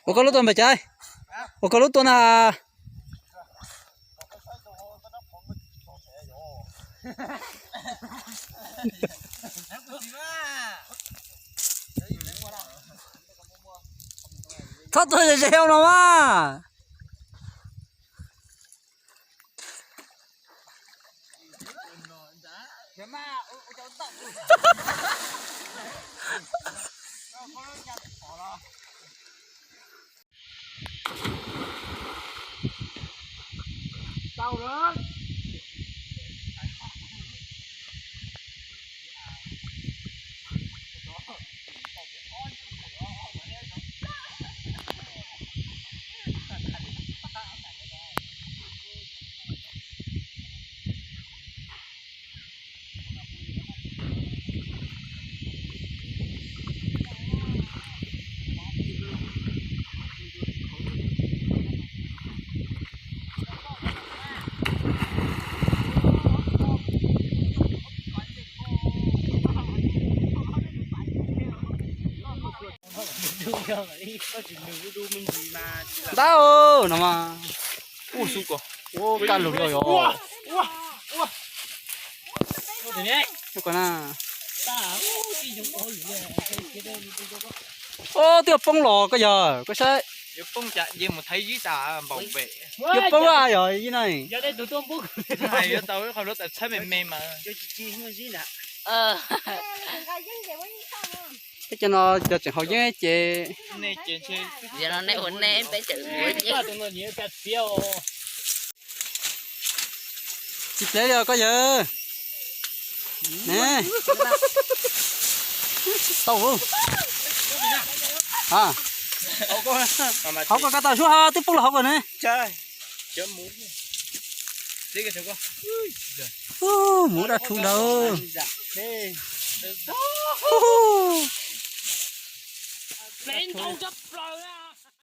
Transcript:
Ua koj lub tua npam cai. Ua koj lub tua na. Txhob tua ze ze no mas. Ntau no mas. Ua kaj lug li os. Ko na. Ob, twb poob los koj yog koj saib. Yuav poob a yog ib na. Teb cov no cov tseem haus yeeb ces. Tsis plev li os koj yawg. Ne. Tau. Hauv ko koj tau suab ha twb poob los hauv ko ne. Ub, muv dab rhu ntawd.